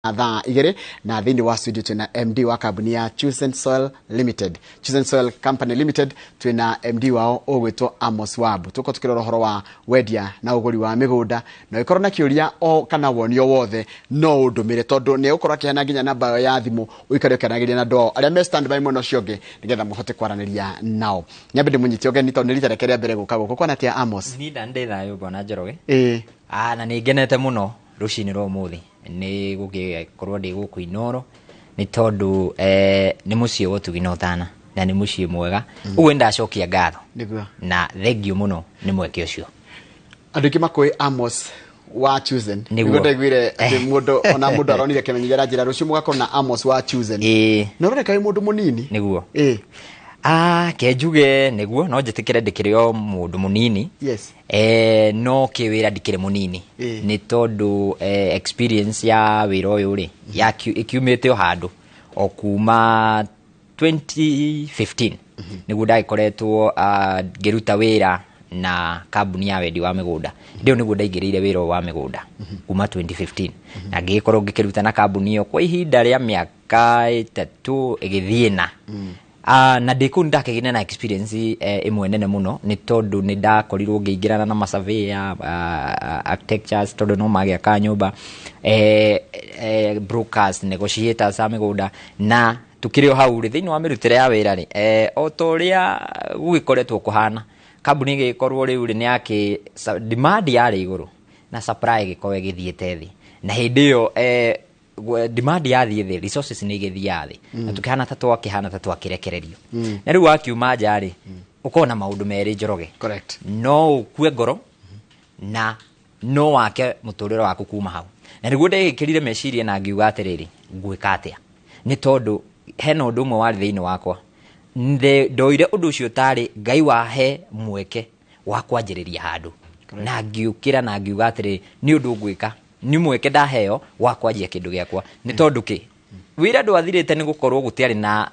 Thaa 2 na thĩinĩ wa studio twĩna MD wa kambuni ya Chosen Soil Limited, Chosen Soil Company Limited. Twĩna MD wao ũgwĩtwo Amos Wabu. Tũkorwo tũkĩrora ũhoro wa wendia na ũgũri wa mĩgũnda, na ũngĩkorwo na kĩũria o kana woni o wothe no ũndũmĩre, tondũ nĩ egũkorwo akĩheana nginya namba ĩyo ya thimũ, ũikare ũkĩaranagĩria na andũ ao arĩa me standby mwena ũcio ũngĩ nĩgetha mũhote kwaranĩria nao. Nyambe ndĩmũnyite ũgeni tondũ nĩ rita rĩake rĩa mbere gũka gũkũ. Kwana atĩa, Amos? Niĩ ndĩ thayũ, bwana Njoroge. Ĩĩ. Ah, na nĩ ngenete mũno rũcinĩ rwa ũmũthĩ nĩ gũgĩkorwo ndĩ gũkũ Inoro, nĩ tondũ nĩ mũciĩ wa ũtugi na ũtana na nĩ mũciĩ mwega. Ũguo nĩ ndacokia ngatho na thengio mũno nĩ mweke ũcio. Andũ aingĩ makũĩ Amos wa Chosen. Nĩguo. Nĩguo ndaiguire atĩ mũndũ ona mũndũ aronire kĩmenyithia aranjĩra rũciũ mũgakorwo na Amos wa Chosen. Ĩĩ. Na ũroneka wĩ mũndũ mũnini. Nĩguo. Ĩĩ. Ah, ke njuge nĩguo no njĩtĩkĩre ndĩkĩrĩ o mũndũ mũnini. No kĩwĩra ndikĩrĩ mũnini. Nĩ tondũ experience ya wĩra ũyũ rĩ ĩkiumĩte o handũ o kuma 2015 nĩguo ndagĩkoretwo ngĩruta wĩra na kambuni ya wendi wa mĩgũnda. Ndĩyo nĩguo ndaingĩrĩire wĩra ũyũ wa mĩgũnda kuma 2015, na ngĩgĩkorwo ngĩkĩruta na kambuni ĩyo kwa ihinda rĩa mĩaka 3 ĩgĩthiĩ na na ndĩ kũu nĩndakĩgĩire na experience ĩmwe nene mũno, nĩ tondũ nĩ ndakorirwo ngĩingĩrana na masurveyor, architectures, tondũ no magĩakaga nyũmba, brokers, negotiators a mĩgũnda. Na tukĩrĩ o hau rĩ, thĩinĩ wa mĩrutĩre ya wĩra rĩ, o ta ũrĩa gũgĩkoretwo kũhana, kambuni ĩgĩkorwo rĩu rĩ, nĩ yakĩ demand yarĩ igũrũ na supply ĩgĩkorwo ĩgĩthiĩte thĩ, na hĩndĩ ĩyo demand yathiĩ thĩ, resources nĩ igĩthiaga thĩ, na tũkĩhana ta twakĩhana ta twakĩrekererio. Na rĩu wakiuma nja rĩ, ũkorwo na maũndũ merĩ, Njoroge. No ũkue ngoro na no wake mũtũrĩre waku kuma hau. Na nĩguo ndegĩkĩrire meciria na ngiuga atĩrĩrĩ, ngwĩka atĩa? Nĩ tondũ hena ũndũ ũmwe warĩ thĩinĩ wakwa. Ndoire ũndũ ũcio tarĩ Ngai wahe mweke wa kwanjĩrĩria handũ. Na ngiũkĩra na ngiuga atĩrĩrĩ, nĩ ũndũ ngwĩka, nĩ mweke ndaheo wa kwanjia kĩndũ gĩakwa. Nĩ tondũ kĩ? Wĩra ndwathirĩte nĩ gũkorwo gũtiarĩ na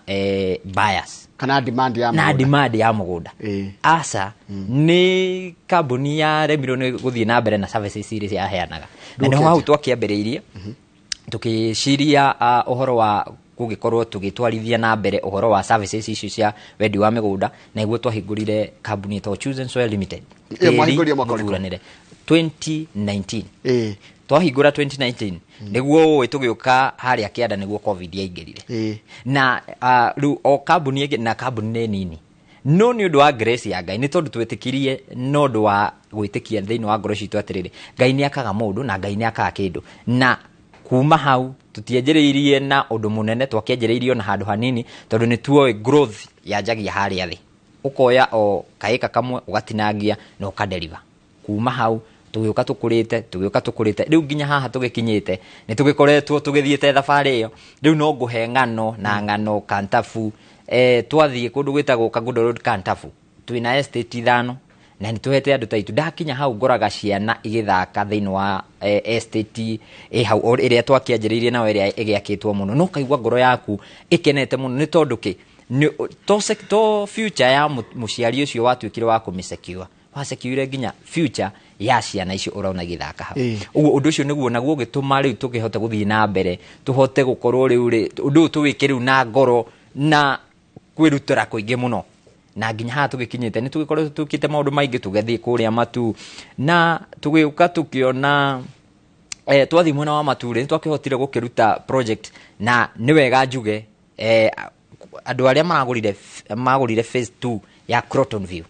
bias. Kana demand ya Na mũgũnda. Demand ya mũgũnda. Aca, nĩ kambuni ya remirwo nĩ gũthiĩ na mbere na services iria ciaheanaga. Na nĩho hau twakĩambĩrĩirie, tũkĩciria ũhoro wa gũgĩkorwo tũgĩtwarithia na mbere ũhoro wa services icio cia wendi wa mĩgũnda, na nĩguo twahingũrire kambuni ĩtagwo Chosen Soil Limited. Ĩyo mwahingũrire mwaka ũrĩkũ? Mũthuranĩre. 2019. Twahingũra 2019, nĩguo ũĩ tũgĩũka harĩa kĩanda nĩguo COVID yaingĩrire. Na rĩu o kambuni ĩngĩ, na kambuni nĩ nini, no nĩ ũndũ wa grace ya Ngai, nĩ tondũ twetĩkirie na ũndũ wa gwĩtĩkia thĩinĩ wa ngoro citũ atĩrĩrĩ, Ngai nĩ akaga mũndũ na Ngai nĩ akaga kĩndũ. Na kuma hau tũtianjĩrĩirie na ũndũ mũnene, twakĩanjĩrĩirie na handũ hanini, tondũ nĩ tuoĩ growth yanjagia harĩa thĩ, ũkoya o kaĩka kamwe ũgatinangia na ũkadeliver. Kuma hau tũgĩũka tũkũrĩte, tũgĩũka tũkũrĩte, rĩu nginya haha tũgĩkinyĩte nĩ tũgĩkoretwo tũgĩthiĩte thabarĩ ĩyo. Rĩu no ngũhe ng'ano na ng'ano Kantafu. Twathiĩ kũndũ gwĩtagwo Kangundo Road Kantafu, twĩna estate 5 na nĩ tũhete andũ taitu. Ndakinya hau ngoraga ciana igĩthaka thĩinĩ wa estate ĩ hau, ĩrĩa twakĩanjĩrĩirie nayo, ĩrĩa ĩgĩakĩtwo mũno, no ũkaigua ngoro yaku ĩkenete mũno. Nĩ tondũ kĩ? Nĩ to future ya mũciari ũcio watuĩkire wa kũmĩsecure, wasecure nginya future ya ciana icio ũrona igĩthaka hau. Ũguo ũndũ ũcio nĩguo naguo ũgĩtũma rĩu tũkĩhote gũthiĩ na mbere, tũhote gũkorwo rĩu rĩ, ũndũ ũyũ tũwĩke rĩu na ngoro na kwĩrutĩra kũingĩ mũno, na nginya haha tũgĩkinyĩte nĩ tũgĩkoretwo twĩkĩte maũndũ maingĩ. Tũgathiĩ kũrĩa Matu na tũgĩũka tũkĩona, twathiĩ mwena wa Matu rĩ, nĩ twakĩhotire gũkĩruta project. Na nĩ wega njuge, andũ arĩa magũrire phase 2 ya Croton View,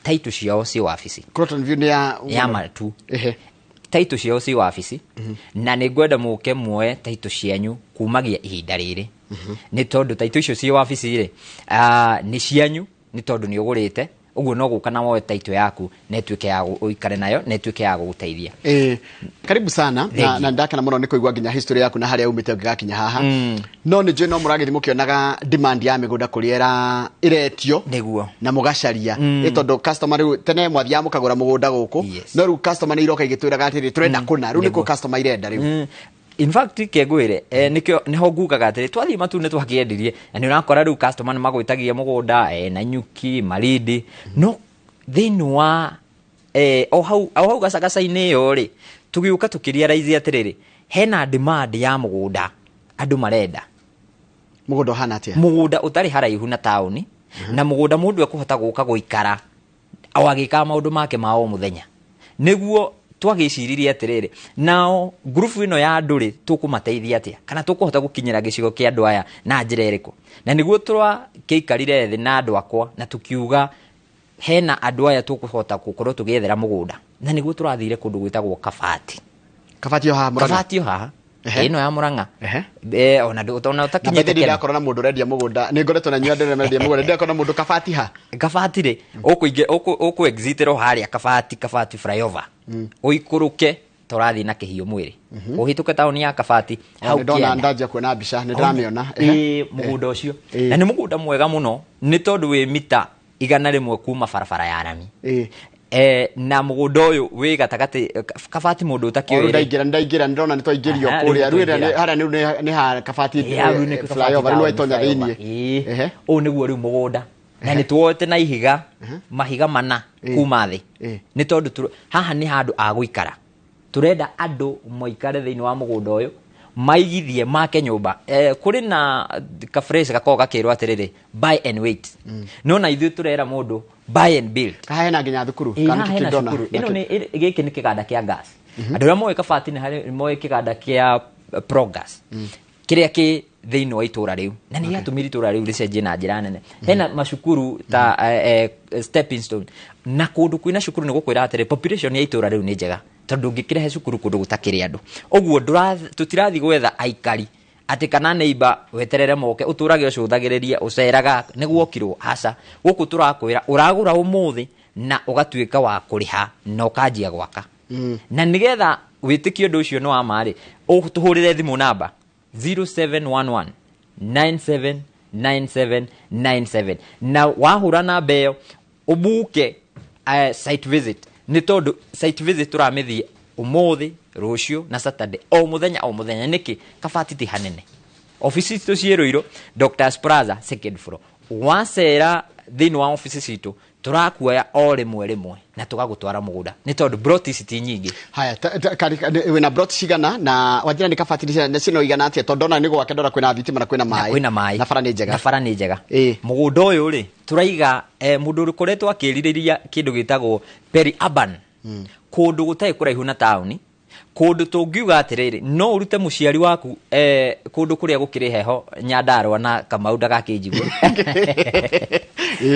title ciao ci wabici. Croton View nĩ ya Ya Matu. Ehe. Title ciao ci wabici, na nĩ ngwenda mũke muoe title cianyu kumagia ihinda rĩrĩ, nĩ tondũ title icio ci wabici rĩ, nĩ cianyu, nĩ tondũ nĩ ũgũrĩte. Ũguo no gũka na woe title yaku na ĩtuĩke ya ũikare nayo na ĩtuĩke ya gũgũteithia. Karibu sana. Thank you. Na ndakena mũno nĩ kũigua nginya history yaku na harĩa umĩte ũngĩgakinya haha. No nĩ njũĩ no mũragĩthiĩ mũkĩonaga demand ya mĩgũnda kũrĩa ĩretio. Nĩguo. Na mũgacaria. Ĩ tondũ customer rĩu tene mwathiaga mũkagũra mũgũnda gũkũ. No rĩu customer nĩ iroka igĩtwĩraga atĩrĩ, tũrenda kũna. Rĩu nĩkuo customer irenda rĩu. In fact, kengwĩre, nĩkĩo nĩho ngugaga atĩrĩ, twathiĩ Matu nĩ twakĩendirie, na nĩ ũrakora rĩu customer nĩ magwĩtagia mũgũnda, na Nyuki Malindi, no thĩinĩ wa o hau gacagaca-inĩ ĩyo rĩ, tũgĩũka tũkĩrealize atĩrĩrĩ, Hena demand ya mũgũnda, andũ marenda. Mũgũnda ũhana atĩa? Mũgũnda ũtarĩ haraihu na taũni, na mũgũnda mũndũ ekũhota gũka gũikara o agĩkaga maũndũ make ma o mũthenya. Nĩguo twagĩciririe atĩrĩrĩ, nao ngurubu ĩno ya andũ rĩ, tũkũmateithia atĩa, kana tũkũhota gũkinyĩra gĩcigo kĩa andũ aya na njĩra ĩrĩkũ? Na nĩguo twakĩikarire thĩ na andũ akwa na tũkiuga hena andũ aya tũkũhota gũkorwo tũgĩethera mũgũnda, na nĩguo tũrathire kũndũ gwĩtagwo Kabati. Kabati o haha Mũrang'a? Kabati o haha. Ĩno ya Mũrang'a. Ona ona Na ũtakinyĩte mbere Kenya. ndirakorwo na mũndũ ũrendia mũgũnda, nĩ ngoretwo na inyuĩ andũ arĩa marendia mũgũnda, ndirakorwo na mũndũ Kabati ha? Kabati rĩ, ũkũ exitĩrwo harĩa Kabati, Kabati flyover. Ũikũrũke tũrathiĩ na kĩhiũ mwĩrĩ. Ũhĩtũke taũni ya Kabati, hau Nĩ ndona kĩanda. ndanjia kuona mbica, nĩ ndĩramĩona. Mũgũnda ũcio. Na nĩ mũgũnda mwega mũno, nĩ tondũ wĩ mita 100 kuma barabara ya rami. Na mũgũnda ũyũ wĩ gatagatĩ, Kabati mũndũ ũtakĩũĩ Rĩu rĩ. ndaingĩra, ndaingĩra, ndĩrona nĩ twaingĩrio Aha, kũrĩa. rĩu Rĩu nĩ twaingĩra. harĩa nĩ ha Kabati, Hau nĩ Kabati flyover, rĩu town waitonya flyover. thĩiniĩ. Ũyũ nĩguo rĩu mũgũnda. Na nĩ tuoete na ihiga, mahiga mana kuma thĩ. Nĩ tondũ haha nĩ handũ a gũikara. Tũrenda andũ maikare thĩinĩ wa mũgũnda ũyũ, maigithie, make nyũmba. Kũrĩ na ka phrase gakoragwo gakĩrwo atĩrĩrĩ, buy and wait. No na ithuĩ tũrera mũndũ buy and build. Haha hena nginya thukuru, kana Haha hena nĩkĩ ndona? cukuru. Ĩno nĩ, gĩkĩ nĩ kĩganda kĩa gas. Andũ arĩa moĩ Kabati nĩ harĩ moĩ kĩganda kĩa Progas. Kĩrĩa kĩ thĩinĩ wa itũra rĩu. Na nĩ gĩatũmire itũra rĩu rĩcenjie na njĩra nene. Hena macukuru ta, stepping stone. Na kũndũ kwĩna cukuru nĩ gũkwĩra atĩrĩ, population ya itũra rĩu nĩ njega. Tondũ ũngĩkĩrehe cukuru kũndũ gũtakĩrĩ andũ. Ũguo tũtirathi gwetha aikari atĩ kana neighbor weterere moke ũtũrage ũcũthagĩrĩrie ũceraga nĩguo okirwo. Aca, gũkũ tũrakwĩra ũragũra ũmũthĩ na ũgatuĩka wa kũrĩha na ũkanjia gwaka. Na nĩgetha wĩtĩkie ũndũ ũcio nĩ wa ma rĩ, tũhũrĩre thimũ namba zero seven one one nine seven nine seven nine seven. Na wahũra namba ĩyo ũbuke, site visit, nĩ tondũ site visit tũramĩthiĩ ũmũthĩ, rũciũ na Saturday, o mũthenya o mũthenya. Nĩkĩ? Kabati ti hanene. Ofici citũ ciĩ Ruiru, Doctors Plaza second floor. Wacera thĩinĩ wa ofici citũ tũrakuoya o rĩmwe rĩmwe na tũgagũtwara mũgũnda, nĩ tondũ broti ici ti nyingĩ. Haya, wĩna broti cigana na wanjĩra nĩ Kabati nĩ cina igana atĩa? Tondũ ndona nĩ gwake, ndona kwĩna thitima na kwĩna Na maĩ. kwĩna maĩ. Na bara nĩ njega. Na bara nĩ njega. Mũgũnda ũyũ rĩ, tũraiga, mũndũ ũkoretwo akĩrirĩria kĩndũ gĩtagwo peri-urban. Kũndũ gũtarĩ kũraihu na taũni, kũndũ tũngiuga atĩrĩrĩ, no ũrute mũciari waku, kũndũ kũrĩa gũkĩrĩ heho Nyandarũa na Kamau ndagakĩnjigue.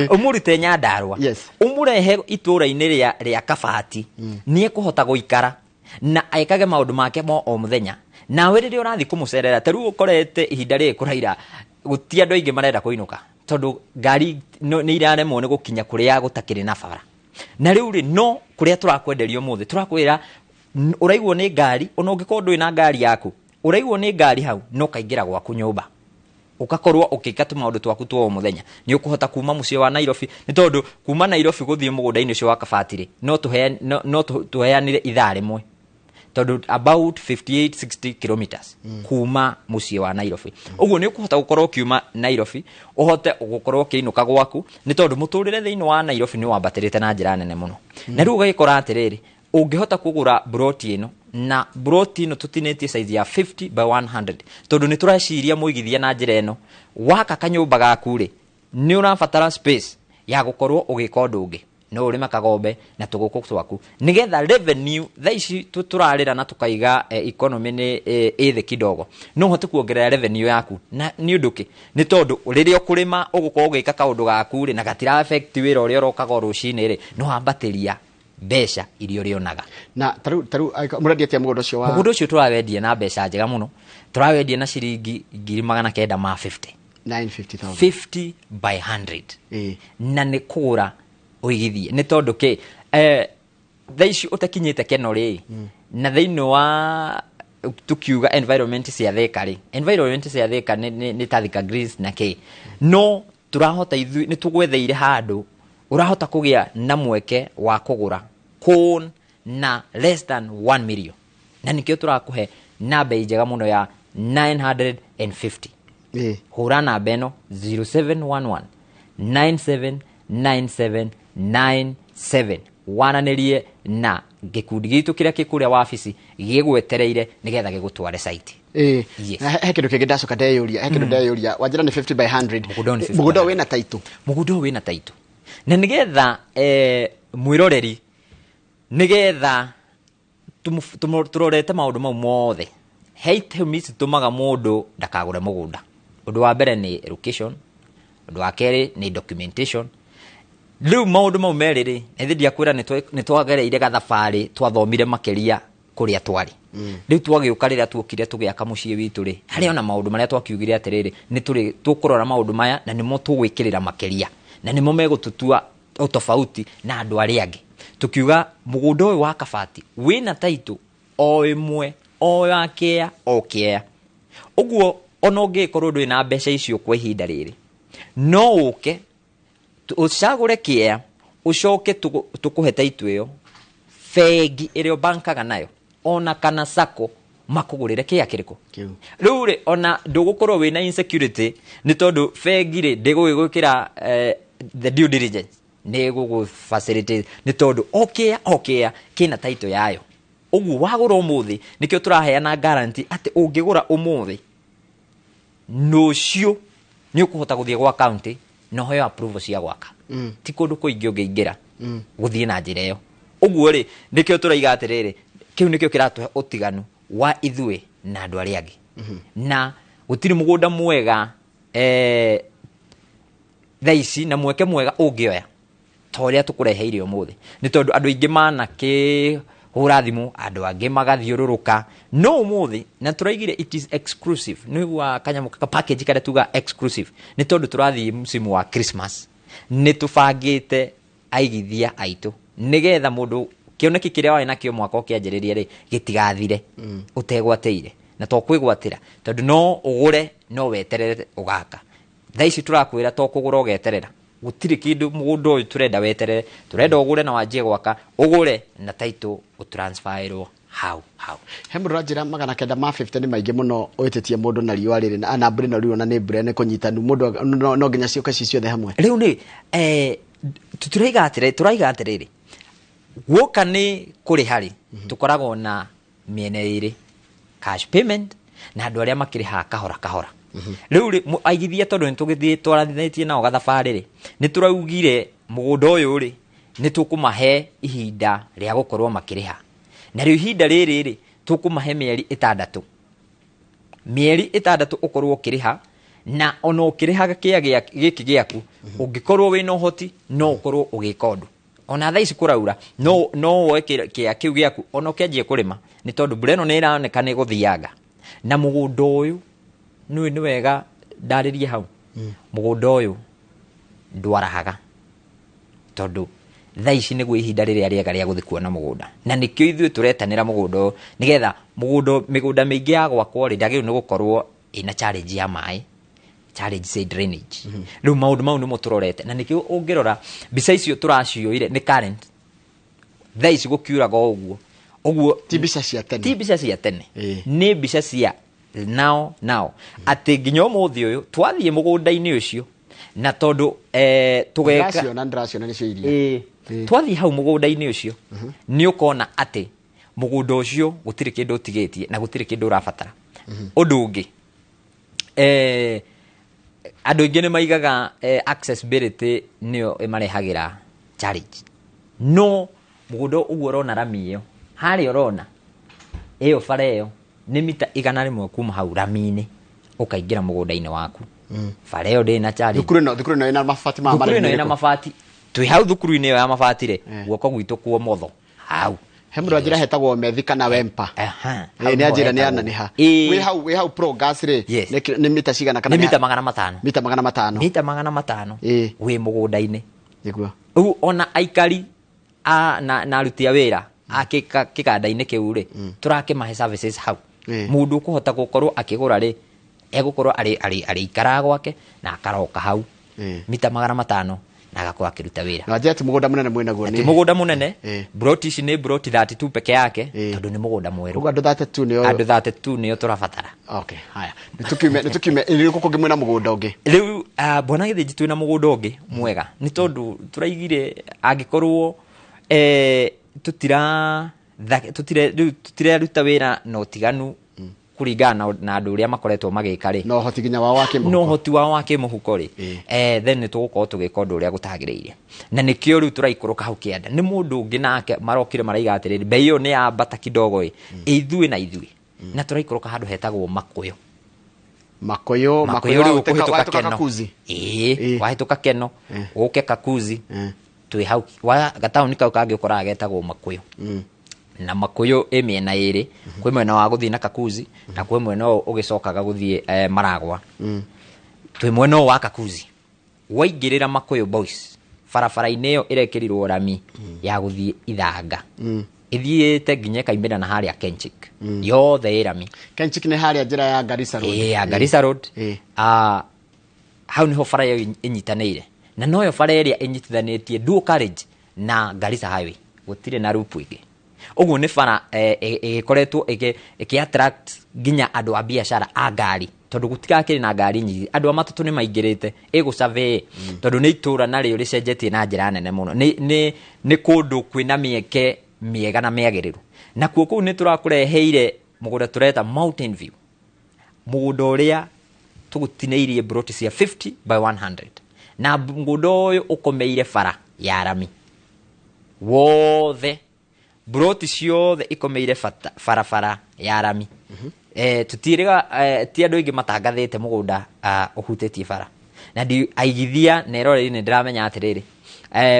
Ũmũrute Nyandarũa. Ũmũrehe itũũra-inĩ rĩa Kabati. Nĩ ekũhota gũikara na ekage maũndũ make ma o mũthenya. Nawe rĩrĩa ũrathiĩ kũmũcerera, ta rĩu ũkorete ihinda rĩrĩ kũraira, gũtirĩ andũ aingĩ marenda kũinũka, tondũ ngari nĩ iraremwo nĩ gũkinya kũrĩa gũtakĩrĩ na bara. Na rĩu rĩ, no kũrĩa tũrakwenderia ũmũthĩ, tũrakwĩra ũraigwo nĩ ngari, ona ũngĩkorwo ndũrĩ na ngari yaku, ũraigwo nĩ ngari hau, no ũkaingĩra gwaku nyũmba. Ũgakorwo ũgĩka tũmaũndũ twaku twa o mũthenya. Nĩ ũkũhota kuma mũciĩ wa Nairobi, nĩ tondũ kuma Nairobi gũthiĩ mũgũnda-inĩ ũcio wa Kabati rĩ, no tũheanire ithaa rĩmwe. Tondũ about 58-60 kilometers kuma mũciĩ wa Nairobi. Ũguo nĩ ũkũhota gũkorwo ũkiuma Nairobi, ũhote gũkorwo ũkĩinũka gwaku, nĩ tondũ mũtũrĩre thĩinĩ wa Nairobi nĩ wambatĩrĩte na njĩra nene mũno. Na rĩu ũgagĩkora atĩrĩrĩ, ũngĩhota kũgũra broti ĩno, na broti ĩno tũtinĩtie size ya 50 by 100, tondũ nĩ tũreciria mũigithia na njĩra ĩno, waka kanyũmba gaku rĩ, nĩ ũrabatara space ya gũkorwo ũgĩka ũndũ ũngĩ. No ũrĩme kagombe na tũgũkũ twaku, nĩgetha revenue thaa ici tũrarĩra na tũkaiga, economy nĩ, ĩ thĩ kidogo, no ũhote kuongerera revenue yaku. Na nĩ ũndũ kĩ? Nĩ tondũ rĩrĩa ũkũrĩma ũgũkorwo ũgĩka kaũndũ gaku rĩ, na gatira affect wĩra ũrĩa ũrokaga o rũcinĩ rĩ, no wambatĩria mbeca iria ũrĩonaga. Na tarĩu, mũrendia atĩa mũgũnda ũcio wa Mũgũnda ũcio tũrawendia na mbeca njega mũno, tũrawendia na ciringi ngiri magana kenda ma fifty. Nine fifty thousand. 50 by 100. Na nĩ kũgũra ũigithie, nĩ tondũ kĩ, thaa ici ũtakinyĩte Keno rĩ, na thĩinĩ wa tukiuga environment cia Thika rĩ, environment cia Thika nĩ ta Thika Greens na kĩ, no tũrahota ithuĩ nĩ tũgwetheire handũ ũrahota kũgĩa na mweke wa kũgũra kũn na less than 1 million, na nĩkĩo tũrakũhe na bei njega mũno ya 950. Hũra namba ĩno zero seven one one nine seven nine seven nine seven, waranĩrie na Gĩkundi gitũ kĩrĩa kĩ kũrĩa wabici gĩgwetereire nĩgetha gĩgũtware site. Yes. He kĩndũ kĩngĩ ndacoka ndeyũria, he kĩndũ ndeyũria, wanjĩra nĩ 50 by 100. Mũgũnda ũyũ nĩ 50 Mũgũnda by wĩna title? Mũgũnda ũyũ wĩna title, na nĩgetha mwĩroreri, nĩgetha tũrorete maũndũ mau mothe, he itũmi citũmaga mũndũ ndakagũre mũgũnda. Ũndũ wa mbere nĩ location, ũndũ wa kerĩ nĩ documentation. Rĩu maũndũ mau merĩ rĩ, na ithe ndiakwĩra nĩ twagereire gathabarĩ, twathomire makĩria kũrĩa twarĩ. Rĩu twagĩũka, rĩrĩa tuokire tũgĩaka mũciĩ witũ rĩ, harĩ ona maũndũ marĩa twakiugire atĩrĩrĩ, nĩ tũrĩ tũkũrora maũndũ maya na nĩmo tũgwĩkĩrĩra makĩria na nĩmo megũtũtua ũtofauti na andũ arĩa angĩ. Tukiuga mũgũnda ũyũ wa Kabati wĩna title o ĩmwe, o ya kĩea o kĩea. Ũguo ona ũngĩkorwo ndũrĩ na mbeca icio kwa ihinda rĩrĩ, no ũke ũcagũre kĩea, ũcoke tũkũhe title ĩyo, bengi ĩrĩa ũbankaga nayo ona kana sacco makũgũrĩre kĩea kĩrĩkũ. Kĩu. Rĩu rĩ, ona ndũgũkorwo wĩna insecurity, nĩ tondũ bengi rĩ ndĩgũgĩgwĩkĩra the due diligence, nĩ gũgũ facilitate, nĩ tondũ o kĩea o kĩea kĩna title yayo. Ũguo wagũra ũmũthĩ, nĩkĩo tũraheana guarantee atĩ ũngĩgũra ũmũthĩ, rũciũ nĩ ũkũhota gũthiĩ gwa county na ũheo approval cia gwaka. Ti kũndũ kũingĩ ũngĩingĩra gũthiĩ na njĩra ĩyo. Ũguo rĩ, nĩkĩo tũraiga atĩrĩrĩ, kĩu nĩkĩo kĩratũhe ũtiganu wa ithuĩ na andũ arĩa angĩ. Na gũtirĩ mũgũnda mwega thaa ici na mweke mwega ũngĩoya ta ũrĩa tũkũreheire ũmũthĩ, nĩ tondũ andũ aingĩ manakĩhũra thimũ, andũ angĩ magathiũrũrũka, no ũmũthĩ na tũraigire it is exclusive. Nĩ wa kanyamũ ka package karĩa tuga exclusive, nĩ tondũ tũrathiĩ msimu wa Christmas, nĩ tũbangĩte aigithia aitũ nĩgetha mũndũ kĩoneki kĩrĩa warĩ nakĩo mwaka ũkĩanjĩrĩria rĩ gĩtigathire ũtegwatĩire. Na to kwĩgwatĩra, tondũ no ũgũre no weterere ũgaka. Thaa ici tũrakwĩra to kũgũra ũgeterera, gũtirĩ kĩndũ mũgũnda ũyũ tũrenda weterere, tũrenda ũgũre na wanjie gwaka, ũgũre na title ũtransferĩrwo hau hau. He mũndũ ũranjĩra 950 nĩ maingĩ mũno wĩtĩtie mũndũ na riũa rĩrĩ na mbura ĩno rĩu ona nĩ mbura nĩ kũnyitanu mũndũ no nginya ciũke ci ciothe hamwe. Rĩu nĩ tũraiga atĩrĩrĩ, guoka nĩ kũrĩha rĩ, tũkoragwo na mĩena ĩrĩ, cash payment na andũ arĩa makĩrĩhaga kahora kahora. Rĩu rĩ, aigithia, tondũ nĩ tũgĩthiĩ twaranĩtie nao gathabarĩ rĩ, nĩ tũraugire mũgũnda ũyũ rĩ, nĩ tũkũmahe ihinda rĩa gũkorwo makĩrĩha, na rĩu ihinda rĩrĩ rĩ, tũkũmahe mĩeri 6, mĩeri 6 ũkorwo ũkĩrĩha. Na ona ũkĩrĩhaga kĩa gĩkĩ gĩaku, ũngĩkorwo wĩna ũhoti no ũkorwo ũgĩka ũndũ. Ona thaa ici kũraura, no woe kĩa kĩu gĩaku ona ũkĩanjie kũrĩma, nĩ tondũ mbura ĩno nĩ ĩroneka nĩ ĩgũthianga. Na mũgũnda ũyũ nĩ wega ndarĩrie hau, mũgũnda ũyũ ndwarahaga, tondũ thaa ici nĩguo ihinda rĩrĩa rĩega rĩa gũthiĩ kuona mũgũnda, na nĩkĩo ithuĩ tũretanĩra mũgũnda ũyũ, nĩgetha mĩgũnda mĩingĩ ya gwakwo rĩ, ndagĩrĩirwo nĩ gũkorwo ĩna challenge ya maĩ, challenge cia drainage. Rĩu maũndũ mau nĩmo tũrorete, na nĩkĩo ũngĩrora mbica icio tũracioire nĩ current, thaa ici gũkiuraga o ũguo ũguo. Ti mbica cia tene. Ti mbica cia tene. Nĩ mbica cia nao nao, atĩ nginya ũmũthĩ ũyũ twathiĩ mũgũnda-inĩ ũcio, na tondũ tũgeka Ndĩraciona nĩcio iria. Twathiĩ hau mũgũnda-inĩ ũcio, nĩ ũkona atĩ mũgũnda ũcio gũtirĩ kĩndũ ũtigĩtie na gũtirĩ kĩndũ ũrabatara. Ũndũ ũngĩ, andũ aingĩ nĩ maigaga accessibility nĩyo ĩmarehagĩra challenge, no mũgũnda ũguo ũrona rami ĩyo harĩa ũrona ĩyo, bara ĩyo nĩ mita 100 kuma hau rami-inĩ ũkaingĩra mũgũnda-inĩ waku. Bara ĩyo ndĩrĩ na challenge. Thukuru ĩno ĩna mabati ma Thukuru ĩno marĩmi ĩna ĩrĩkũ? Mabati twĩ hau thukuru-inĩ ĩyo ya mabati rĩ, guoko gwitũ kwa ũmotho hau. He mũndũ anjĩra hetagwo Methi kana Wempa. Hau Nĩ nĩho anjĩra nĩ hetagwo. ananeha. Wĩ hau Progas rĩ, Yes. nĩ mita cigana kana Nĩ mita 500. Mita 500. Mita 500. Wĩ mũgũnda-inĩ. Rĩu ona aikari na aruti a wĩra a kĩganda-inĩ kĩu rĩ, tũrakĩmahe services hau. Mũndũ ũkũhota gũkorwo akĩgũra rĩ, egũkorwo arĩikaraga gwake na akaroka hau mita 500 na agakorwo akĩruta wĩra. Na wanjĩra ti mũgũnda mũnene mwĩnaguo? Ti mũgũnda mũnene. Broti ici nĩ broti 32 peke yake, tondũ nĩ mũgũnda mwerũ. Ũguo andũ 32 nĩo? Andũ 32 nĩo tũrabatara. Okay, haya, nĩ tũkiume nĩ gũkũ kũngĩ mwĩna mũgũnda ũngĩ? Rĩu bwana Gĩthĩnji, twĩna mũgũnda ũngĩ mwega, nĩ tondũ tũraigire angĩkorwo Tutiraruta wĩra na ũtiganu kũringana na andũ ũrĩa makoretwo magĩka rĩ, no ũhoti nginya wao wa kĩmũhuko, no ũhoti wao wa kĩmũhuko rĩ, then nĩ tũgũkorwo tũgĩka ũndũ ũrĩa gũtagĩrĩire. Na nĩkĩo rĩu tũraikũrũka hau kĩanda. Nĩ mũndũ ũngĩ nake marokire maraiga atĩrĩrĩ, bei ĩyo nĩ yambata kidogo ĩ, ithuĩ na ithuĩ. Na tũraikũrũka handũ hetagwo Makũyũ. Makũyũ, Makũyũ rĩu ũkũhĩtũka Keno. Kakuzi. Ĩĩ, wahĩtũka Keno, ũke Kakuzi, twĩ hau gataũni kau kangĩ ũkoraga getagwo Makũyũ. Na Makũyũ ĩ mĩena ĩrĩ, kwĩ mwena wa gũthiĩ na Kakuzi, na kwĩ mwena ũyũ ũgĩcokaga gũthiĩ Maragwa. Twĩ mwena ũyũ wa Kakuzi. Waingĩrĩra Makũyũ Boys, barabara-inĩ ĩyo ĩrekĩrirwo rami ya gũthiĩ Ithanga. Ithiĩte nginya ĩkaimĩra na harĩa Kenchik. Yothe ĩ rami. Kenchik nĩ harĩa njĩra ya Garissa Road. Ĩĩ, ya Garissa Road. Hau nĩho bara ĩyo ĩnyitanĩire. Na noyo bara ĩrĩa ĩnyitithanĩtie Dual Carriage na Garissa Highway. Gũtirĩ na loop ĩngĩ. Ũguo nĩ bara ĩgĩkoretwo ĩkĩ attract nginya andũ a biacara a ngari, tondũ gũtigakĩrĩ na ngari nyingĩ. Andũ a matatũ nĩ maingĩrĩte ĩgũsurvey, tondũ nĩ itũra narĩo rĩcenjetie na njĩra nene mũno. Nĩ kũndũ kwĩna mĩeke mĩega na mĩagĩrĩru. Nakuo kũu nĩ tũrakũreheire mũgũnda tũreta Mountain View, mũgũnda ũrĩa tũgũtinĩirie broti cia 50 by 100, na mũgũnda ũyũ ũkomeire bara ya rami wothe, broti ciothe ikomeire barabara ya rami. Tũtiĩrĩga, ti andũ aingĩ matangathĩte mũgũnda ũhutĩtie bara, na ndi aigithia na eroreri nĩ ndĩramenya atĩrĩrĩ,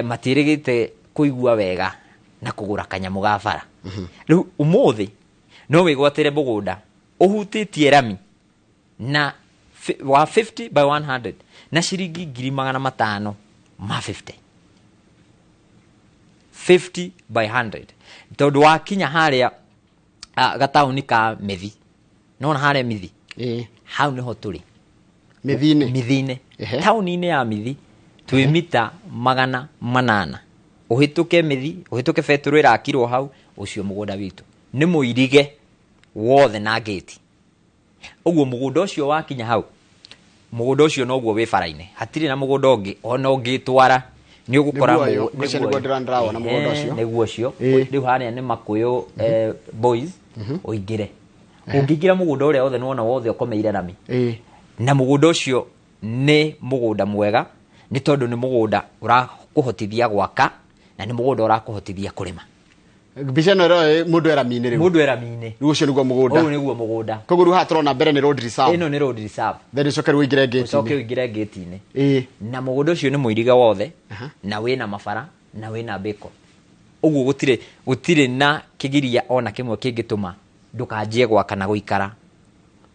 matiĩrĩgĩte kũigua wega na kũgũra kanyamũ ga bara. Rĩu ũmũthĩ no wĩgwatĩre mũgũnda ũhutĩtie rami na wa 50 by 100 na ciringi ngiri magana matano ma 50. 50 by 100. Tondũ wakinya harĩa gataũni ka Mithi, nona harĩa Mithi, hau nĩho tũrĩ. Mithiinĩ. Mithiinĩ. Taũni-inĩ ya Mithi twĩ mita 800. Ũhĩtũke Mithi, ũhĩtũke betũrũ ĩrakirwo hau, ũcio mũgũnda witũ nĩ mũirige wothe na ngĩti. Ũguo mũgũnda ũcio wakinya hau, mũgũnda ũcio noguo wĩ bara-inĩ, hatirĩ na mũgũnda ũngĩ ona ũngĩtwara nĩ ũgũkora nĩguo ndĩrawona mũgũnda ũcio. Nĩguo ũcio. Rĩu harĩa nĩ Makũyũ Boys, ũingĩre. Ũngĩingĩra mũgũnda ũrĩa wothe nĩwona wothe ũkomeire rami. Na mũgũnda ũcio nĩ mũgũnda mwega, nĩ tondũ nĩ mũgũnda ũrakũhotithia gwaka na nĩ mũgũnda ũrakũhotithia kũrĩma. Mbica ĩno ĩroĩ mũndũ e rami-inĩ rĩu. Mũndũ e rami-inĩ. Rĩu ũcio nĩguo mũgũnda. Ũyũ nĩguo mũgũnda. Koguo rĩu haha tũrona mbere nĩ road reserve. Ĩno nĩ road reserve. Then ũcoke rĩu ũingĩre ngĩti-inĩ. Ũcoke ũingĩre ngĩti-inĩ. Na mũgũnda ũcio nĩ mũirige wothe, na wĩna mabara, na wĩna beko. Ũguo gũtirĩ na kĩgiria ona kĩmwe kĩngĩtũma ndũkanjie gwaka na gũikara.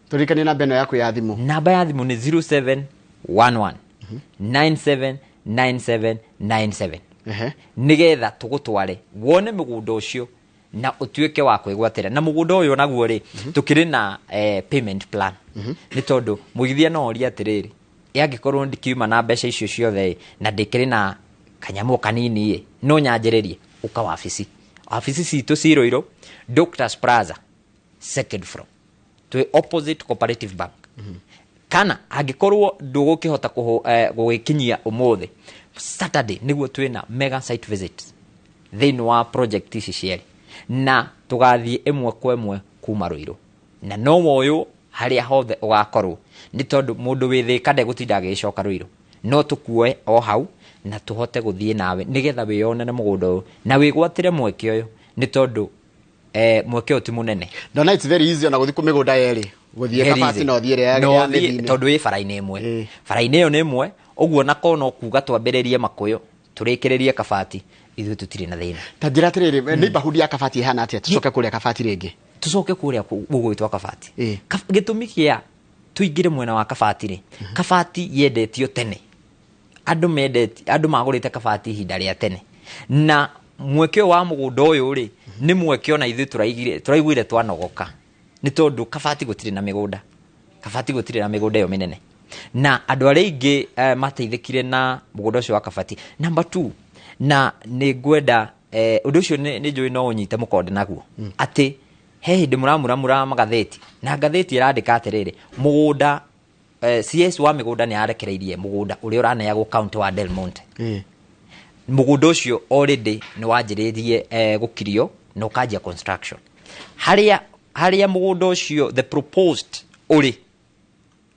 Tũririkanie namba ĩno yaku ya thimũ. Namba ya thimũ nĩ 0711 979797. Nĩgetha tũgũtware wone mũgũnda ũcio na ũtuĩke wa kwĩgwatĩra. Na mũgũnda ũyũ naguo rĩ, tũkĩrĩ na payment plan. Nĩ tondũ mũigithia no orie atĩrĩrĩ, angĩkorwo ndikiuma na mbeca icio ciothe na ndĩkĩrĩ na kanyamũ kanini ĩ, no nyanjĩrĩrie, ũka wabici. Wabici citũ ci Ruiru, Doctors Plaza, second floor, twĩ opposite Cooperative Bank. Kana angĩkorwo ndũgũkĩhota gũgĩkinyia ũmũthĩ, Saturday nĩguo twĩna mega site visit thĩinĩ wa project ici cierĩ, na tũgathiĩ ĩmwe kwa ĩmwe kuma Ruiru, na no woyũ harĩa hothe ũgakorwo, nĩ tondũ mũndũ wĩ Thĩka ndegũtinda agĩcoka Ruiru, no tũkuoe o hau na tũhote gũthiĩ nawe nĩgetha wĩyonere mũgũnda ũyũ na wĩgwatĩre mweke ũyũ, nĩ tondũ mweke ũyũ ti mũnene. Ndona it's very easy ona gũthiĩ kũ mĩgũnda yerĩ, gũthiĩ Kabati na ũthiĩ ĩrĩa ya Mĩthiinĩ. Tondũ ĩ bara-inĩ ĩmwe. Bara-inĩ ĩyo nĩ ĩmwe, ũguo na kono kuga twambĩrĩrie Makũyũ tũrĩkĩrĩrie Kabati, ithuĩ tũtirĩ na thĩna. Ta njĩra atĩrĩrĩ, neighborhood ya Kabati ĩhana atĩa? Tũcoke kũrĩa Kabati rĩngĩ. Tũcoke kũrĩa gũgwĩtwo Kabati. Gĩtũmi kĩa tũingĩre mwena wa Kabati rĩ, Kabati yendetio tene. Andũ mendete, andũ magũrĩte Kabati ihinda rĩa tene. Na mweke wa mũgũnda ũyũ rĩ, nĩ mweke ona ithuĩ tũraiguire twanogoka. Nĩ tondũ Kabati gũtirĩ na mĩgũnda. Kabati gũtirĩ na mĩgũnda ĩyo mĩnene. Na andũ arĩa aingĩ mateithĩkire na mũgũnda ũcio wa Kabati. Number 2, na nĩ ngwenda ũndũ ũcio nĩ njũĩ no ũnyite mũkonde naguo. Atĩ he hĩndĩ mũramuramura magathĩti, na ngathĩti ĩrandĩka atĩrĩrĩ, mũgũnda CS wa mĩgũnda nĩ arekereirie mũgũnda ũrĩa ũraneagwo county wa Del Monte. Mũgũnda ũcio already nĩ wanjĩrĩirie gũkirio na ũkanjia construction. Harĩa mũgũnda ũcio the proposed ũrĩ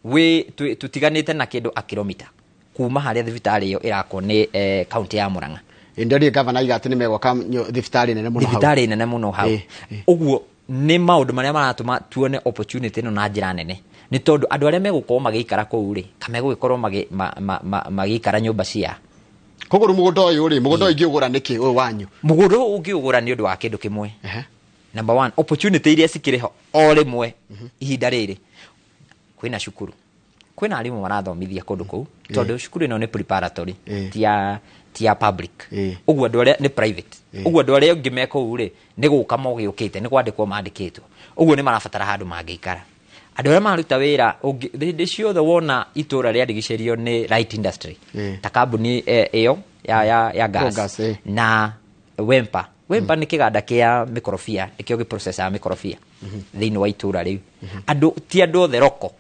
wĩ tũtiganĩte na kĩndũ a kilomita kuma harĩa thibitarĩ ĩyo ĩrakwo nĩ county ya Murang'a. Ndio gavana aiga atĩ nĩ megwaka thibitarĩ nene mũno hau. Thibitarĩ nene mũno hau. Ũguo nĩ maũndũ marĩa maratũma tuone opportunity ĩno na njĩra nene, nĩ tondũ andũ arĩa megũkorwo magĩikara kũu rĩ, ka megũgĩkorwo magĩikara nyũmba cia. Koguo rĩu mũgũnda ũyũ rĩ, mũgũnda ũyũ ingĩũgũra nĩkĩ ũyũ wanyu? Mũgũnda ũyũ ũngĩũgũra nĩ ũndũ wa kĩndũ kĩmwe. Number one, opportunity iria cikĩrĩ ho o rĩmwe ihinda rĩrĩ, kwĩna cukuru, kwĩna arimũ marathomithia kũndũ kũu, tondũ cukuru ĩno nĩ preparatory, ti ya public. Ũguo andũ arĩa nĩ private. Ũguo andũ arĩa angĩ me kũu rĩ, nĩ gũka mogĩũkĩte, nĩ kwandĩkwo mandĩkĩtwo. Ũguo nĩ marabatara handũ mangĩikara. Andũ arĩa maruta wĩra, hĩndĩ ciothe wona itũra rĩarigicĩrio nĩ light industry, ta kambuni ĩyo ya gas, gas, na Wempa. Wempa nĩ kĩganda kĩa mĩkorobia, nĩkĩo gĩprocessaga mĩkorobia thĩinĩ wa itũra rĩu. Andũ ti andũ othe roko,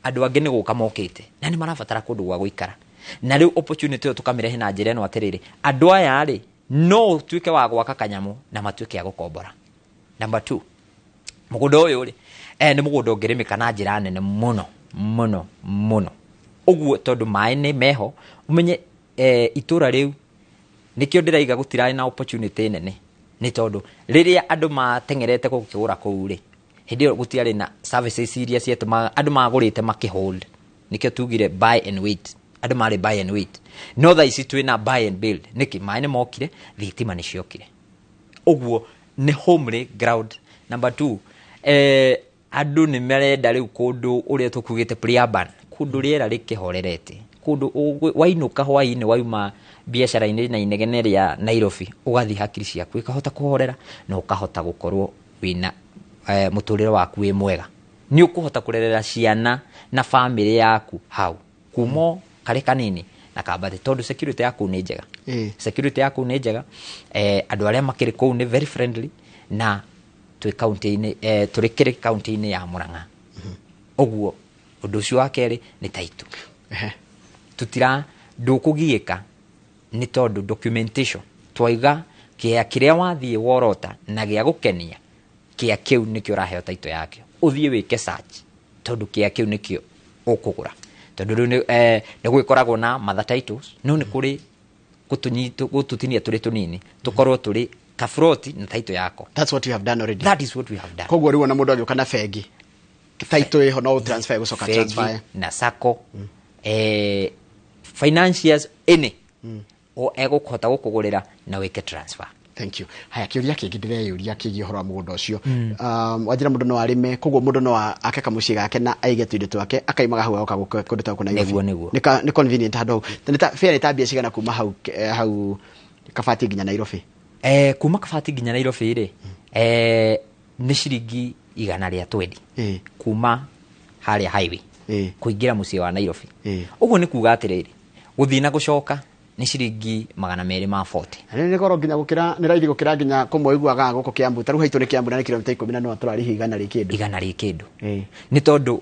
andũ angĩ nĩ gũka mokĩte na nĩ marabatara kũndũ gwa gũikara. Na rĩu opportunity ĩyo tũkamĩrehe na njĩra ĩno atĩrĩrĩ, andũ aya rĩ, no ũtuĩke wa gwaka kanyamũ na matuĩke a gũkombora. Number 2, mũgũnda ũyũ rĩ, nĩ mũgũnda ũngĩrĩmĩka na njĩra nene mũno mũno mũno. Ũguo tondũ maĩ nĩ meho, ũmenye itũra rĩu nĩkĩo ndĩraiga gũtirarĩ na opportunity nene, nĩ tondũ rĩrĩa andũ mateng'erete gũkĩgũra kũu rĩ, hĩndĩ ĩyo gũtiarĩ na services iria ciatũmaga andũ magũrĩte makĩhold. Nĩkĩo tugire buy and wait, andũ marĩ buy and wait. No thaa ici twĩna buy and build. Nĩkĩ? Maĩ nĩ mokire, thitima nĩ ciokire. Ũguo nĩ homely ground. Number 2, andũ nĩ marenda rĩu kũndũ ũrĩa tũkugĩte pre-urban, kũndũ rĩera rĩkĩhorerete, kũndũ wainũka hwaĩ-inĩ wauma biacara-inĩ na inegene rĩa Nairobi, ũgathiĩ hakiri ciaku ikahota kũhorera na ũkahota gũkorwo wĩna mũtũrĩre waku wĩ mwega. Nĩ ũkũhota kũrerera ciana na famĩlĩ yaku hau kuma karĩ kanini na kambate, tondũ security yaku nĩ njega. Security yaku nĩ njega. Andũ arĩa makĩrĩ kũu nĩ very friendly, na twĩ county-inĩ, tũrĩ kĩrĩ county-inĩ ya Murang'a. Ũguo ũndũ ũcio wa kerĩ nĩ title. Tutira ndũkũgiĩka nĩ tondũ documentation twaiga kĩa kĩrĩa wathiĩ worota na gĩa gũkenia, kĩa kĩu nĩkĩo ũraheo title yakĩo. Ũthiĩ wĩke search tondũ kĩa kĩu nĩkĩo ũkũgũra. Tondũ rĩu nĩ gũgĩkoragwo na mother titles, no nĩ kũrĩ gũtũtinia tũrĩ tũnini, tũkorwo tũrĩ kaburoti na title yako. That's what you have done already. That is what we have done. Koguo rĩu ona mũndũ agĩũka na bengi, title ĩho no transfer gũcoka transfer na sacco, financiers any o egũkũhota gũkũgũrĩra na wĩke transfer. Thank you. Haya, kĩũria kĩngĩ ndĩreyũria kĩgiĩ ũhoro wa mũgũnda ũcio. Wanjĩra mũndũ no arĩme, koguo mũndũ no ake kamũciĩ gake na aige tũindo twake, akaimaga hau agoka kũndũ ta gũkũ Nairobi. Nĩguo, nĩguo. Nĩ convenient handũ hau. Nĩ ta fare nĩ ta mbia cigana kuma hau Kabati nginya Nairobi? Kuma Kabati nginya Nairobi rĩ, nĩ ciringi igana rĩa twendi. Kuma harĩa highway. Kũingĩra mũciĩ wa Nairobi. Ũguo nĩ kuga atĩrĩrĩ, gũthiĩ na gũcoka nĩ ciringi magana merĩ ma 40. Na nĩ goro nginya gũkĩra, nĩ raithi gũkĩra nginya kũmwe ũiguaga gũkũ Kiambu. Ta rĩu haitũ nĩ Kiambu na nĩ kilomita ikũmi na no tũrarĩhia igana rĩ kĩndũ. Igana rĩ kĩndũ. Nĩ tondũ,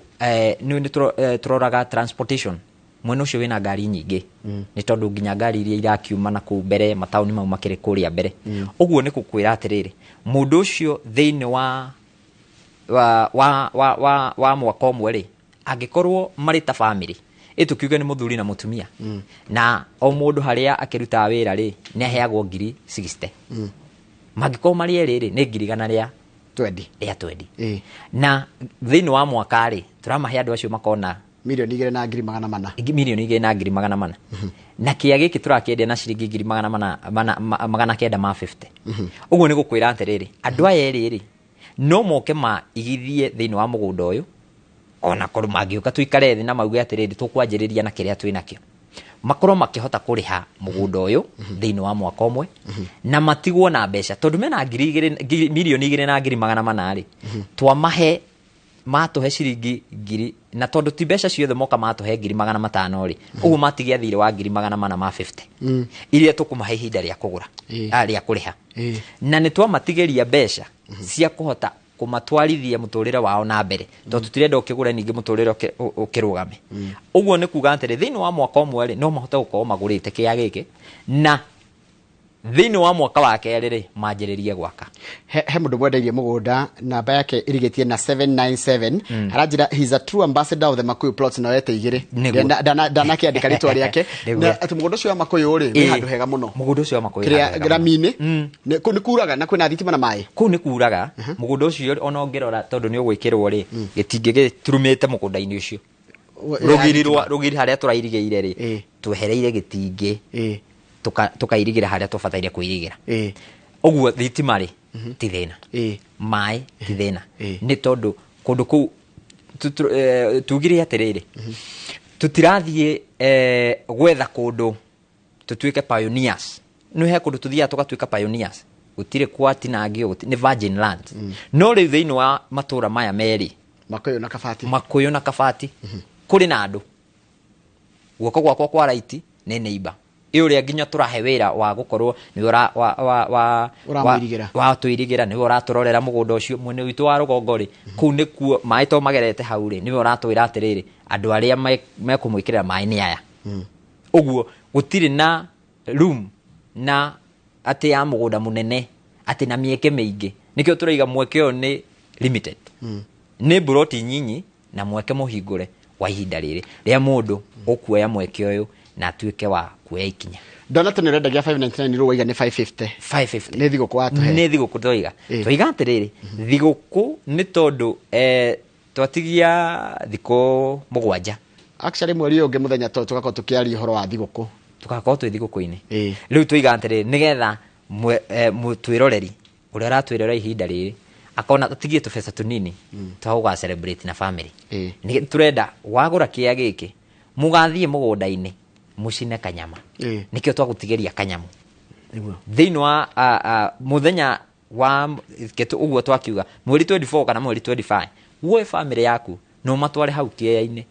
nĩ tũroraga transportation. Mwena ũcio wĩna ngari nyingĩ. Nĩ tondũ nginya ngari iria irakiuma na kũu mbere, mataũni mau makĩrĩ kũrĩa mbere. Ũguo nĩ gũkwĩra atĩrĩrĩ, mũndũ ũcio thĩinĩ wa mwaka ũmwe rĩ, angĩkorwo marĩ ta family, ĩtũkiuge nĩ mũthuri na mũtumia. Na o mũndũ harĩa akĩrutaga wĩra rĩ, nĩ aheagwo ngiri 60. Mangĩkorwo marĩ erĩ rĩ, nĩ ngiri igana rĩa twendi. Rĩa twendi. Na thĩinĩ wa mwaka rĩ, tũramahe andũ acio makona milioni igĩrĩ na ngiri magana mana. Milioni igĩrĩ na ngiri magana mana. Na kĩa gĩkĩ tũrakĩendia na ciringi ngiri magana mana, mana, magana kenda ma 50. Ũguo nĩ gũkwĩra atĩrĩrĩ, andũ aya erĩ rĩ, no moke maigithie thĩinĩ wa mũgũnda ũyũ, ona korwo mangĩũka tũikare thĩ na mauge atĩrĩrĩ, tũkwanjĩrĩria na kĩrĩa twĩ nakĩo. Makorwo makĩhota kũrĩha mũgũnda ũyũ thĩinĩ wa mwaka ũmwe, na matigwo na mbeca, tondũ mena ngiri igĩrĩ, ngiri, milioni igĩrĩ na ngiri magana mana rĩ, twamahe, matũhe ciringi ngiri, na tondũ ti mbeca ciothe moka matũhe ngiri magana matano rĩ, ũguo matigia thirĩ wa ngiri magana mana ma 50. Iria tũkũmahe ihinda rĩa kũgũra, rĩa kũrĩha. Na nĩ twamatigĩria mbeca cia kũhota kũmatwarithia mũtũrĩre wao na mbere, tondũ tũtirenda ũkĩgũre ningĩ mũtũrĩre ũkĩrũgame. Ũguo nĩ kuga atĩrĩ, thĩinĩ wa mwaka ũmwe rĩ, no mahote gũkorwo magũrĩte kĩa gĩkĩ, na Thĩinĩ wa mwaka wa kerĩ rĩ, manjĩrĩrie gwaka. He mũndũ mwendeirie mũgũnda, namba yake ĩrigĩtie na 797, aranjĩra he's a true ambassador of the Makuyu plots, na wete igĩrĩ. Ndanakĩandĩka rĩtwa rĩake. Na atĩ mũgũnda ũcio wa Makuyu rĩ, wĩ handũ hega mũno. Mũgũnda ũcio wa Makuyu kĩrĩa rami-inĩ kũu nĩ kuraga na kwĩna thitima na maĩ. Kũu nĩ kuraga. Mũgũnda ũcio ona ũngĩrora, tondũ nĩ ũgwĩkĩrwo rĩ, gĩtingĩ gĩturumĩte mũgũnda-inĩ ũcio. Rũgiri rwa rũgiri harĩa tũrairigĩire rĩ, twehereire gĩtingĩ, tukairigĩra harĩa tũbataire kũirigĩra. Ũguo thitima rĩ ti thĩna, maĩ ti thĩna, nĩ tondũ kũndũ kũu tugire atĩrĩrĩ, tũtirathiĩ gwetha kũndũ tũtuĩke pioneers. Nĩ he kũndũ tũthiaga tũgatuĩka pioneers, gũtirĩ gwatinangio, nĩ virgin land. No rĩu thĩinĩ wa matũra maya merĩ, Makuyu na Kabati, Makuyu na Kabati, kũrĩ na andũ. Guoko gwakwa kwa right nĩ neighbor ĩ ũrĩa nginya tũrahe wĩra wa gũkorwo nĩwe ũra wa wa wa Ũramũirigĩra. Wa tũirigĩra, nĩwe ũratũrorera mũgũnda ũcio mwena witũ wa rũgongo rĩ, kũu nĩkuo maĩ to magerete hau rĩ, nĩwe ũratwĩra atĩrĩrĩ, andũ arĩa mekũmwĩkĩrĩra maĩ nĩ aya. Ũguo gũtirĩ na room na atĩ ya mũgũnda mũnene atĩ na mĩeke mĩingĩ, nĩkĩo tũraiga mweke ũyũ nĩ limited, nĩ mburoti nyinyi na mweke mũhingũre wa ihinda rĩrĩ rĩa mũndũ ũkuoya mweke ũyũ na atuĩke wa kuoya ikinya. Ndona tene ũrendagia 599, rĩu waiga nĩ 550. 550. Nĩ thigũkũ watũhe. Nĩ thigũkũ twaiga. Twaiga atĩrĩrĩ, thigũkũ nĩ tondũ twatigia thikũ 7. Actually mweri ũyũ ũngĩ mũthenya to tũgakorwo tũkĩaria ũhoro wa thigũkũ. Tũgakorwo twĩ thigũkũ-inĩ. Rĩu twaiga atĩrĩrĩ, nĩgetha twĩroreri ũrĩa aratwĩrora ihinda rĩrĩ akona tũtigie tũbeca tũnini twa gũga celebrate na family. Nĩ tũrenda wagũra kĩea gĩkĩ, mũgathiĩ mũgũnda-inĩ mũcine kanyama. Nĩkĩo twagũtigĩria kanyamu. Thĩinĩ wa mũthenya wa ketu, ũguo twakiuga mweri 24 kana mweri 25, woe family yaku no matware hau kĩea-inĩ,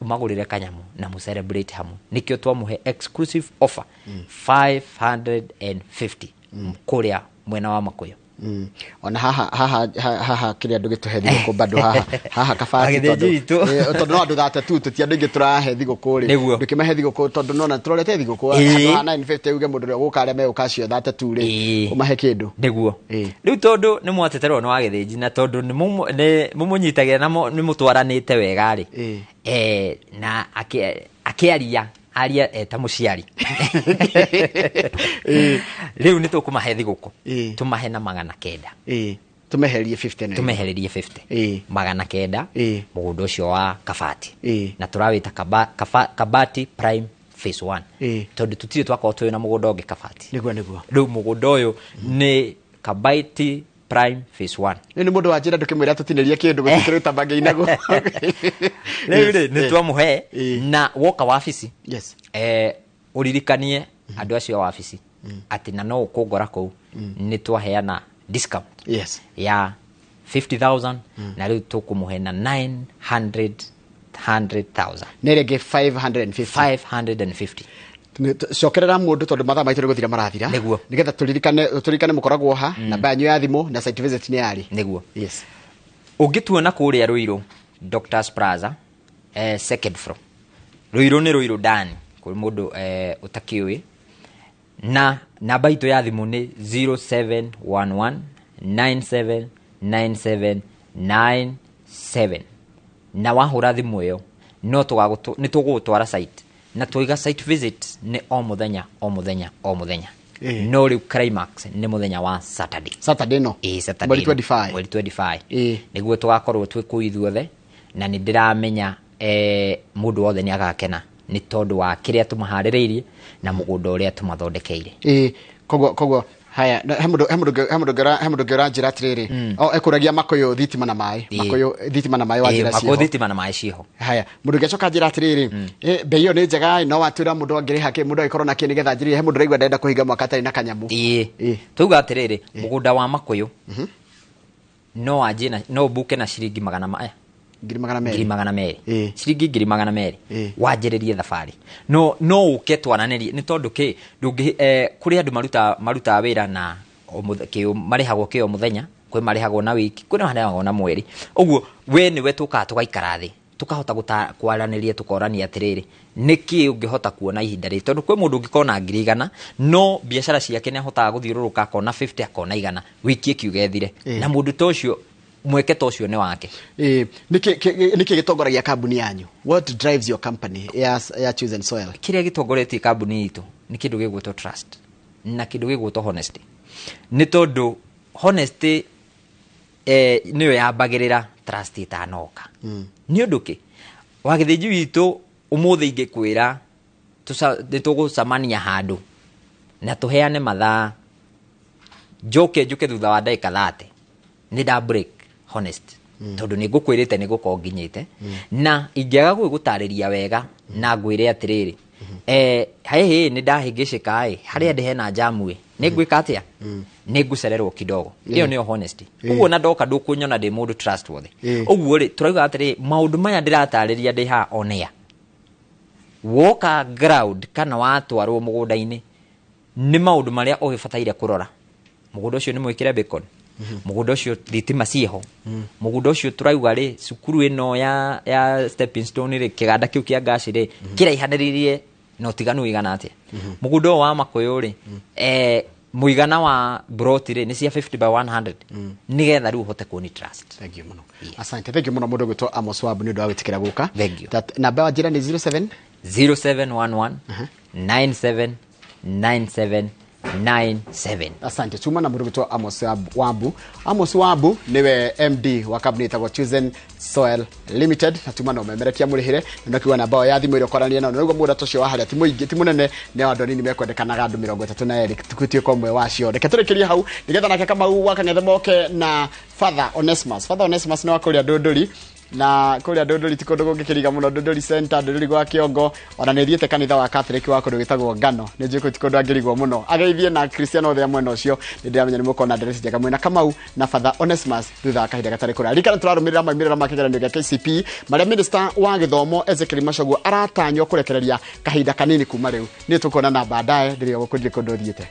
ũmagũrĩre kanyamu na mũ celebrate hamwe. Nĩkĩo twamũhe exclusive offer 550 kũrĩa mwena wa Makuyu. Ona haha haha haha kĩrĩa andũ gĩtũhe thigũkũ bado haha haha Kabati, Agĩthĩnji tondũ witũ. Tondũ no andũ 32 tũti andũ aingĩ tũrahe thigũkũ rĩ. Ndũkĩmahe thigũkũ tondũ nona tũrorete thigũkũ handũ ha 950, uge mũndũ ũrĩa ũgũka arĩa megũka acio 32 rĩ, ũmahe kĩndũ. Nĩguo. Rĩu tondũ nĩ mwateterwo nĩ wagĩthĩnji na tondũ nĩ mũmũnyitagĩra na nĩ mũtwaranĩte wega rĩ. Na akĩaria aria eta mũciari. Rĩu nĩ tũkũmahe thigũkũ. Tũmahe na 900. Tũmeherie 50 na Tũmehererie 50. 900. Mũgũnda ũcio wa Kabati. Na tũrawĩta Kabati Prime Phase 1. Tondũ tũtirĩ twakorwo twĩ na mũgũnda ũngĩ Kabati. Nĩguo, nĩguo. Rĩu mũgũnda ũyũ nĩ Kabati Prime Phase 1. Rĩu nĩ mũndũ wa njĩra ndũkĩmwĩra tũtinĩrie kĩndũ gũtikĩrĩ ũtambange inaguo. Rĩu rĩ, nĩ twamũhe na woka wabici. Ũririkanie andũ acio a wabici atĩ na no ũkũngora kũu, nĩ twaheana discount ya 50,000, na rĩu tũkũmũhe na nine hundred, hundred thousand. Nĩ rĩngĩ 550. 550. Cokerera mũndũ tondũ mathaa maitũ nĩ gũthira marathira. Nĩguo. Nĩgetha tũririkane mũkoragwo ha, namba yanyu ya thimũ na site visit nĩ yarĩ. Nĩguo. Ũngĩtuona kũrĩa Ruiru, Doctors Plaza, second floor. Ruiru nĩ Ruiru ndani, kũrĩ mũndũ ũtakĩũĩ. Na namba itũ ya thimũ nĩ zero seven one one nine seven nine seven nine seven. Na wahũra thimũ ĩyo, no nĩ tũgũgũtwara site. Na twaiga site visit nĩ o mũthenya, o mũthenya, o mũthenya. No rĩu climax nĩ mũthenya wa Saturday. Saturday no? Ĩĩ, Saturday Mweri no. 25. Mweri 25. Nĩguo tũgakorwo twĩ kũu ithuothe, na nĩ ndĩramenya, mũndũ wothe nĩ agakena nĩ tondũ wa kĩrĩa tũmaharĩrĩirie na mũgũnda ũrĩa tũmathondekeire. Koguo, haya, na, he mũndũ, he mũndũ ũngĩ, he mũndũ ũngĩ, he mũndũ ũngĩ ũranjĩra atĩrĩrĩ, o, ekũragia Makuyu thitima na maĩ. Makuyu thitima na maĩ wa njĩra Makuyu ciĩho. thitima na maĩ ciĩho. Haya, mũndũ ũngĩ acoka anjĩra atĩrĩrĩ, bei ĩyo nĩ njega, no watwĩra mũndũ angĩrĩha kĩ, mũndũ angĩkorwo na kĩ nĩgetha anjĩrĩrie, he mũndũ ũraigua ndenda kũhinga mwaka atarĩ na kanyamũ. Tuga atĩrĩrĩ, mũgũnda wa Makuyu, no wanjie na, no ũbuke na ciringi magana maya. Ngiri magana merĩ. Ngiri magana merĩ. Ciringi ngiri magana merĩ. Wanjĩrĩrie thabarĩ. No, no ũke twaranĩrie, nĩ tondũ kĩ, ndũngĩ, kũrĩ andũ marutaga wĩra na o kĩ, marĩhagwo kĩ o mũthenya, kwĩ marĩhagwo na wiki, kwĩ marĩhagwo na mweri. Ũguo, we nĩwe tũkaga tũgaikara thĩ. Tukahota kwaranĩria, tukorania atĩrĩrĩ, nĩkĩ ũngĩhota kuona ihinda rĩrĩ, tondũ kwĩ mũndũ ũngĩkona 100,000, no biacara ciake nĩ ahotaga gũthiũrũrũka akona 50, akona 100, wiki ĩkiuga ĩthire, na mũndũ ta ũcio mweke ta ũcio nĩ wake. Nĩkĩ gĩtongoragia kambuni yanyu? What drives your company ya Chosen Soil? Kĩrĩa gĩtongoretie kambuni itũ nĩ kĩndũ gĩgwĩtwo trust na kĩndũ gĩgwĩtwo honesty, nĩ tondũ honesty nĩyo yambagĩrĩra trust ĩtanoka. Nĩ ũndũ kĩ wagĩthĩnji witũ ũmũthĩ ingĩkwĩra nĩ tũgũcemania handũ na tũheane mathaa, njoke njũke thutha wa ndagĩka 30, nĩ nda break honest, tondũ nĩ ngũkwĩrĩte nĩ gũkorwo nginyĩte, na ingĩaga gũgũtarĩria wega na ngwĩre atĩrĩrĩ, hĩhĩ nĩ ndahĩngĩcĩka ĩ, harĩa ndĩ hena jamu ĩ, nĩ ngwĩka atĩa, nĩ ngũcererwo kidogo. Ĩyo nĩyo honesty. Ũguo na ndoka ndũkũnyona ndĩ mũndũ trustworthy. Ũguo rĩ, tũrauga atĩrĩ, maũndũ maya ndĩratarĩria ndĩ haha on air, woka ground kana watwarwo mũgũnda-inĩ, nĩ maũndũ marĩa ũgĩbataire kũrora. Mũgũnda ũcio nĩ mwĩkĩre beacon, mũgũnda ũcio thitima ciĩho, mũgũnda ũcio tũrauga rĩ, cukuru ĩno ya stepping stone rĩ, kĩganda kĩu kĩa ngaci rĩ, kĩraihanĩrĩirie na ũtiganu ũigana atĩa, mũgũnda ũyũ wa makũyũ rĩ, mũigana wa broti rĩ nĩ cia 50 by 100, nĩgetha rĩu ũhote kuoni trust. Thank you mũno. Asante, thank you mũno mũndũ ũgwĩtwo Amos Wabu nĩ ũndũ wa gwĩtĩkĩra gũka. Thank you. Namba wa njĩra nĩ 07 0711 97 97 97. Asante. Tuma na mũndũ ũgwĩtwo Amos Wabu. Amos Wabu niwe MD wa kambuni ĩtagwo Chosen Soil Limited, na tuma na ũmemerekia mũrĩhĩre, na ndakiuga namba ya thimũ ĩrĩa ũkorania nao, na nĩguo mũndũ ũcio wa harĩa ti mũingĩ, ti mũnene, nĩ andũ anini mekwendekanaga, andũ 32, tutuĩke ũmwe wacio. Reke tũrĩkĩrie hau nĩgetha nake Kamau wa Kang'ethe moke na Father Onesmus. Father Onesmus nĩ wa kũrĩa Ndũndũri, na kũrĩa Ndũndũri ti kũndũ kũngĩkĩriga mũno, Ndũndũri Center, Ndũndũri gwa Kĩongo, ona nĩ thiĩte kanitha wa Catholic wa kũndũ gwĩtagwo Ngano, nĩ njũĩ kũu ti kũndũ angĩrigwo mũno. Ageithie na Kristiano othe a mwena ũcio, nĩ ndĩramenya nĩ mũkona ndereti njega mwĩna Kamau na Father Onesmus thutha wa kahinda gatarĩ kũraya. Ririkana tũrarũmĩrĩra maumĩrĩra ma kĩgeranio gĩa KCPE marĩa Minister wa gĩthomo Ezekiel Machogu aratanywo kũrekereria kahinda kanini kuma rĩu. Nĩ tũkuonana baadaye, ndĩrĩ gũkũ, ndirĩ kũndũ thiĩte.